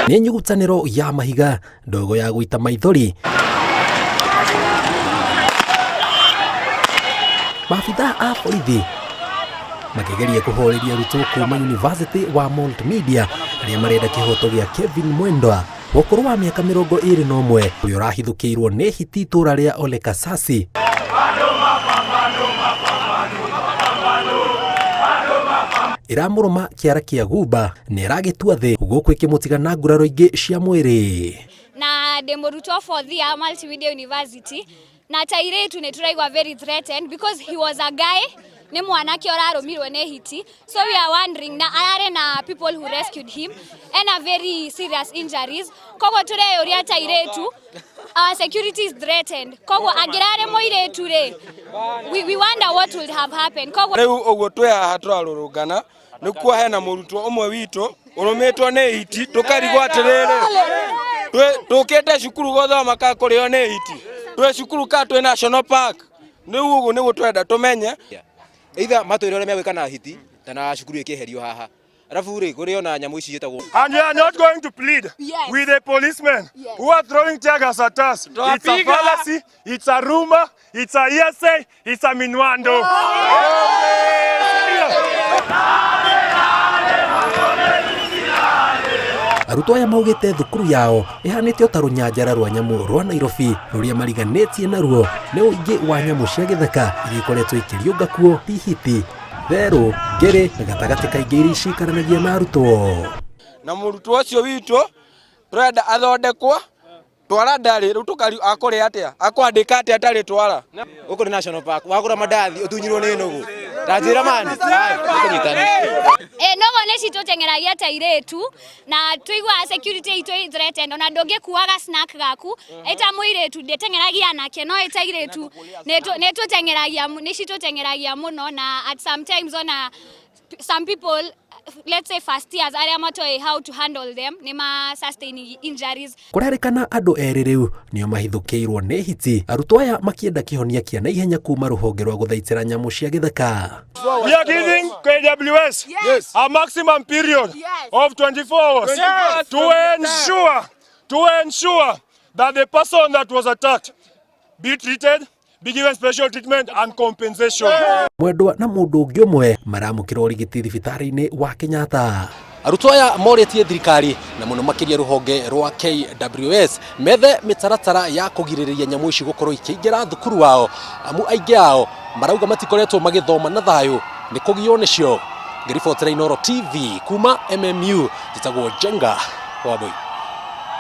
Nĩ nyugutanĩro ya mahiga, ndogo ya gũita maithori. Maabithaa a borithi makĩgeria kũhoreria arutwo kuma University wa Multimedia arĩa marenda kĩhoto gĩa Kevin Mwendwa wa ũkũrũ wa mĩaka 21 ũrĩa ũrahithũkĩirwo nĩ hiti itũũra rĩa Ole Kasasi. Ĩramũrũma kĩara kĩa gumba na ĩragĩtua thĩ gũkũ ĩkĩmũtiga na nguraro ingĩ cia mwĩrĩ. Na ndĩ mũrutwo fourth year Multimedia University, na ta airĩtu nĩ tũraigua very threatened because he was a guy, nĩ mwanake ũrarũmirwo nĩ hiti, so we are wondering, na ararĩ na people who rescued him ena very serious injuries, koguo tũreyũria ta airĩtu our security is threatened, koguo angĩrarĩ mũirĩtu rĩ, we wonder what would have happened. Koguo rĩu ũguo twĩ haha tũrarũrũngana nĩkuo hena mũrutwo ũmwe witũ ũrũmĩtwo nĩ hiti, tũkarigwo atĩrĩrĩ, tũkĩte cukuru gũthoma ka kũrĩo nĩ hiti? Twĩ cukuru ka twĩ national park? Rĩu ũguo nĩguo twenda tũmenye. Either matwĩre ũrĩa megwĩka na hiti kana cukuru ĩkĩeherio haha. Arabu rĩ, kũrĩ ona nyamũ ici ciĩtagwo And we are not going to plead with the policemen who are throwing tear gas at us. It's a fallacy, it's a rumor, it's a hearsay, it's a minuendo. Arutwo aya maugĩte thukuru yao ĩhanĩte o ta rũnyanjara rwa nyamũ rwa Nairobi rũrĩa mariganĩtie naruo nĩ ũingĩ wa nyamũ cia gĩthaka iria ikoretwo ikĩriũnga kuo, hiti, therũ, ngĩrĩ na gatagatĩ ka ingĩ iria ciikaranagia na arutwo. Na mũrutwo ũcio witũ tũrenda athondekwo twara ndarĩ rĩu tũkari akũrĩa atĩa, akwandĩka atĩa atarĩ twara. Gũkũ nĩ national park, wagũra mandathi ũtunyirwo nĩ nũgũ. Ta njĩra mani, tũkũnyitana. Nũgũ nĩ citũteng'eragia ta airĩtu na tũiguaga security itũ ĩ threatened, ona ndũngĩkuaga snack gaku ĩta mũirĩtu, ndĩteng'eragia anake no ĩta airĩtu nĩ citũteng'eragia mũno, na at sometimes ona some people, let's say first years arĩa matoĩ how to handle them, nĩ ma sustain injuries. Kũrerĩkana andũ erĩ rĩu nĩo mahithũkĩirwo nĩ hiti, arutwo aya makĩenda kĩhonia kĩa naihenya kuma rũhonge rwa gũthaitĩra nyamũ cia gĩthaka. We are giving KWS a maximum period of 24 hours to ensure that the person that was attacked be treated, be given special treatment and compensation. Mwendwa na mũndũ ũngĩ ũmwe maramũkĩra ũrigiti thibitarĩ-inĩ wa Kenyatta. Arutwo aya morĩtie thirikari na mũno makĩria rũhonge rwa KWS methe mĩtaratara ya kũgirĩrĩria nyamũ ici gũkorwo ikĩingĩra thukuru wao, amu aingĩ ao marauga matikoretwo magĩthoma na thayũ nĩ kũgio nĩcio. Ngĩribotera Inooro TV kuma MMU, njĩtagwo Njenga Wambui.